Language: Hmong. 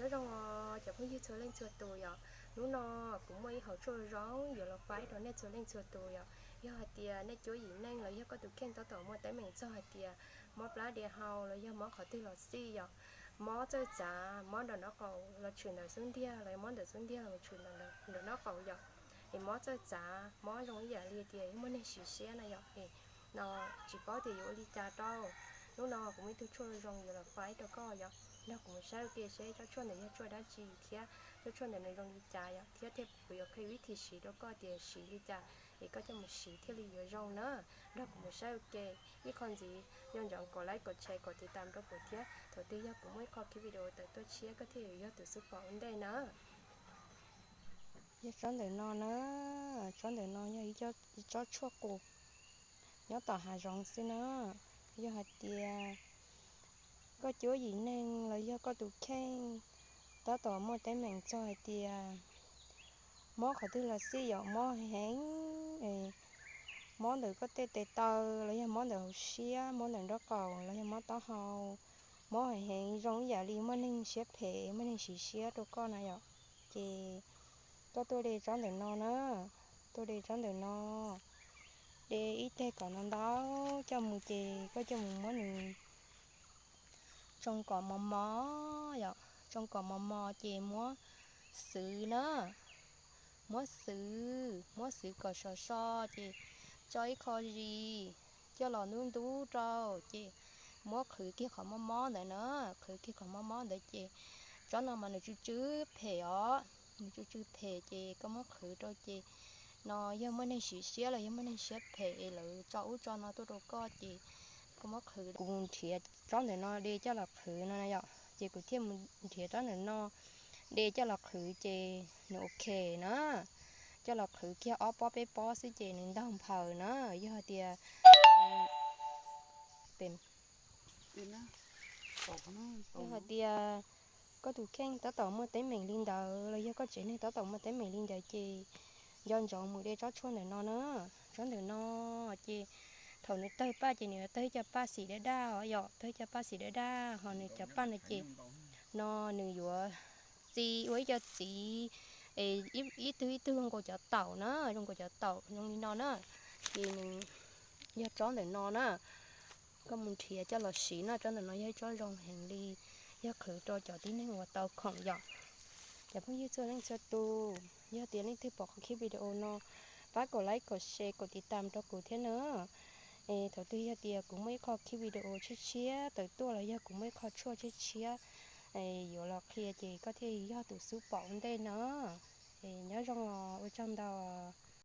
Zoo os cov phooj ywg txhua leej txhua tus yom, hnub no kuv muaj ib qho tshuaj zoo yuav los faib rau nej txhua leej txhua tus yom. Yog hais tias nej cuab yim neej los yog koj tus kheej tab tom muaj teeb meem txog hais tias mob plab diav hau los yog mob qhov twg los xij yom, mob txawj txav, mob nram nraub qaum los tshwm ntawm xub ntiag los yog mob ntawm xub ntiag los tshwm nram nraub qaum yom, es mob txawj txav, mob zoo ib yam li tias muaj neeg siv siab na yom, es no tsis paub tias yuav ua li cas rau. Hnub no kuv muaj ib tug tshuaj zoo yuav los faib rau koj yom, nrog kuv mus saib ua ke seb tsob tshuaj ntawd yog tshuaj dab tsi thiab tsob tshuaj ntawd nws zoo li cas yom, thiab thiaj kuv yuav qhia vib thib siv rau koj tias siv li cas es koj coj mus siv thiaj li yuav zoo na. Nrog kuv mus saib ua ke ib qho ntxiv, nco ntsoov kom like, kom share, kom tiv tam rau kuv thiab. Thaum twg yog kuv muaj ib qho clip video tawm tuaj tshiab koj thiaj yuav yog tus xub pom ua ntej na. Yog tsob ntawm no na, tsob ntawm no yog ib tsob tshuaj qus nyob tom hav zoov xwb na. Yog hais tias koj cuab yim neeg los yog koj tus kheej tab tom muaj teeb meem txog hais tias mob qhov twg los xij yom, mob heev, mob ntawm koj tej tes taw los yog mob ntawm hauv siab, mob ntawm nraub qaum los yog mob taub hau, mob heev heev zoo ib yam li muaj neeg siab phem, muaj neeg siv siab rau koj na yom, ces koj tuaj de tsob ntawm no na, tuaj de tsob ntawm no, de ib teg kom ntau ntau coj mus ces koj coj mus muab nws tsoo kom mos mos yom, tsoo kom mos mos ces muab xwv na, muab xwv, muab xwv kom sov so ces tso ib qho zis coj los ntub ntub rau ces muab qhwv kiag qhov mob mob ntawd na, qhwv kiag qhov mob mob ntawd ces tsob no mas nws tsw tsw phem os, nws tsw tsw phem ces koj muab qhwv rau ces no yog muaj neeg siv siab los yog muaj neeg siab phem es lawv tso ub tso no tuaj rau koj ces koj muab qhwv. Kuv mus nrhiav tsob ntawm no de coj los qhwv no na yom, ces kuv thiaj mus nrhiav tsob ntawm no de coj los qhwv ces nws ok na, coj los qhwv kiag ob pob peb pob xwb ces nws ntaug nphaws na. Yog tias, yog hais tias koj tus kheej tab tom muaj teeb meem li ntawd los yog koj tsev neeg tab tom muaj teeb meem li ntawd ces nco ntsoov mus de tsob tshuaj ntawm no na. Tsob ntawm no ces thaum nws tawg paj ces nws yuav tawg cov paj xim daj daj os yom, tawg cov paj xim daj daj ho nws cov paj no ces no nws yuav txi ua ib co txiv es ib tug ib tug zoo nkaus cov taum na, zoo nkaus cov taum zoo li no na. Ces nws yog tsob ntawm no na, koj mus nrhiav coj los siv no, tsob ntawm no yog ib tsob zoo heev li, yog qhwv rau cov tib neeg uas tau khoom yom. Cov phooj ywg txhua leej txhua tus, yog tias leej twg pom qhov clip video no, pab kom like, kom share, kom tiv tam rau kuv thiab na. Es thaum twg yog tias kuv muaj ib qho clip video tshiab tshiab tawm tuaj los yog kuv muaj ib qho tshuaj tshiab tshiab yuav los qhia ces koj thiaj yog tus xub pom ua ntej na. Es nyob zoo os, ua tsaug ntau.